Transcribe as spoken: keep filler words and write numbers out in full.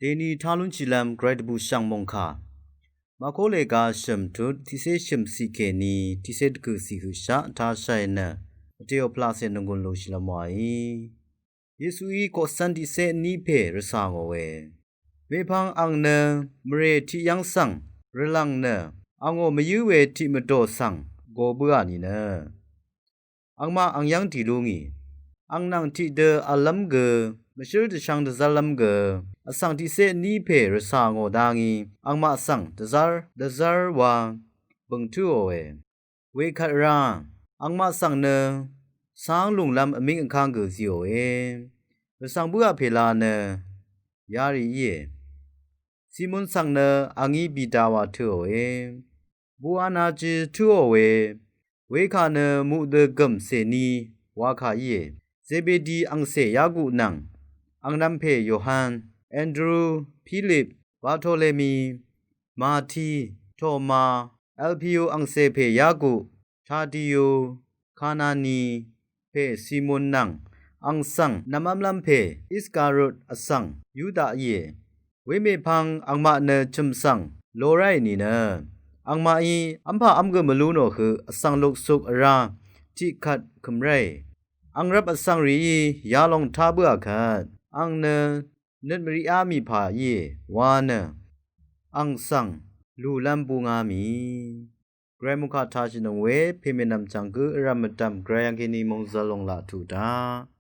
Dèní tá lúnshìlv́m Gvray dvbùshv̀ng mòngkà Màkó lèga shø̀m tut tiqcé shø̀m ciq kèní tiqcé dvgø̀ ciq høqshaq tá shàì nø vtèò pvlaqcè nònggùn lúnshìlv́m wàí. Yesuí koqcv́n tiqcé vní pè rvcà ngò we, mèpvng ang nø mvrè tiqyv́ng svng rvlv̀ng nø angò mvyǿ we tiqmvdò svng go bǿà nìnø angmaq ang yv́ng dì lú ngì. Ang nvng tiqdø v̄llv́m gø mvshǿl dvshvng dvzv́rlv́m gø vsvng tiqcé vní pè rvcà ngò dá ngí angmaq svng dvzv́r dvzv́r wa bø̀ng tǿòe. Wekvt vrá angmaq svng nø cáng lùnglv́m vmíng vkáng gø zíòe. Rvcv̀ng bǿà pèla nø yarì íe. Simon svng nø a ngí Pita wa tøòe. Buqanajø tǿò we, wekà nø muqdø gø̀m cèní wakà íe. Zebedi angcè Yaku nvng angnv̄m pè Yohan, Andru, Pilip, Bartolemi, Mati, Toma, Alpiyu angcè pè Yaku, Tadiyu, Kanani pè Simon nvng ang svng nvmv́mlv́m pè Iskariot vsvng Yuda íe. Wemèpvng angmaq nø chø̀m svng lo ráì nìnø angmaqí v́mpà v́m gø mvlú nò høq vsvng luksuk vrá tiqkvt kø̀m ráì. Ang rvp vsvng rìí yalòng tá bǿà kvt ang nø nøt mvriqá mì pà íe wa nø ang svng lùlv́m búngá mì. Gvray mòngkà tashìnøng we pèmènvm chv̀ng gø vrv̀m mvdv̀m Gvray yv́ng kèní mòngzv̄l lòng laq tuq daq.